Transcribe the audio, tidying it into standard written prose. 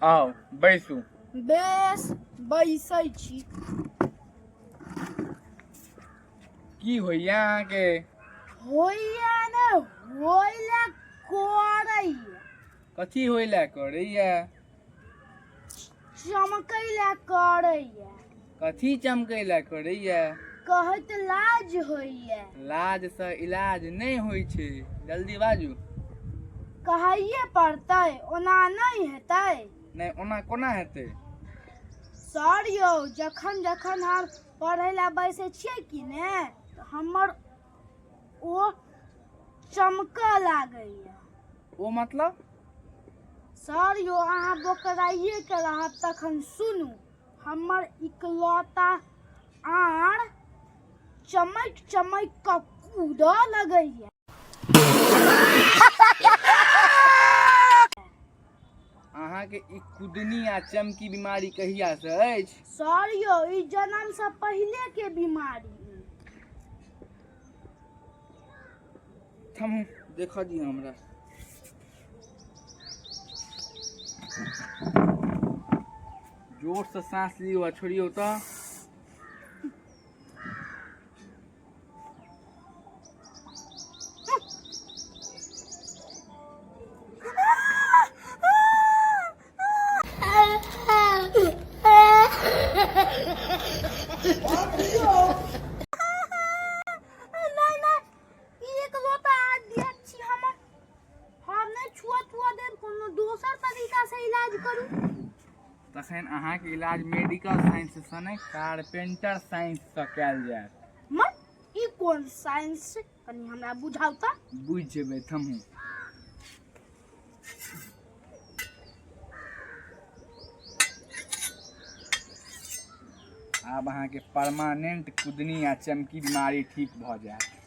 आउ बैसू। बेस, बैसै छी। की होइया अहाँके? होइया ने, होइला करैया। कथी होइला करैया? चमकैला करैया। कथी चमकैला करैया? कहैत लाज होइया। लाज से इलाज नहि होइ छै, जल्दी बाजू। कहैये पड़तै, ओना नहि हेतै। नहि, ओना कोना हेतै? सर यौ, जखन जखन हम पढ़ै लए बैसै छियै कि ने, तऽ हमर ओ चमकऽ लागैया। ओ मतलब? सर यौ, अहाँ बोकराइए के रहब तखन सुनू, हमर इकलौता आर चमक चमक कऽ कूदऽ लगैया। अहाँके ई कुदनी आ चमकी बीमारी कहिया से अछि? सर यौ, ई जन्म से पहिले के बीमारी। थमू, देखऽ दिअ हमरा। जोर से सांस लियौ आ छोड़ियौ तऽ। नहि नहि, ई एकलौता आद्य छी हमर। हम नहि छुआ तुआ देब, कोनो दोसर तरीका से इलाज करू। तखन अहाँके इलाज मेडिकल साइंस से नहि, कारपेंटर साइंस से कयल जायत। मत, ई कोन साइंस छै? कनि हमरा बुझाउ तऽ। बुझि जेबै, थमू। आब अहाँके परमानेंट कुदनी आ चमकी बीमारी ठीक भऽ जायत।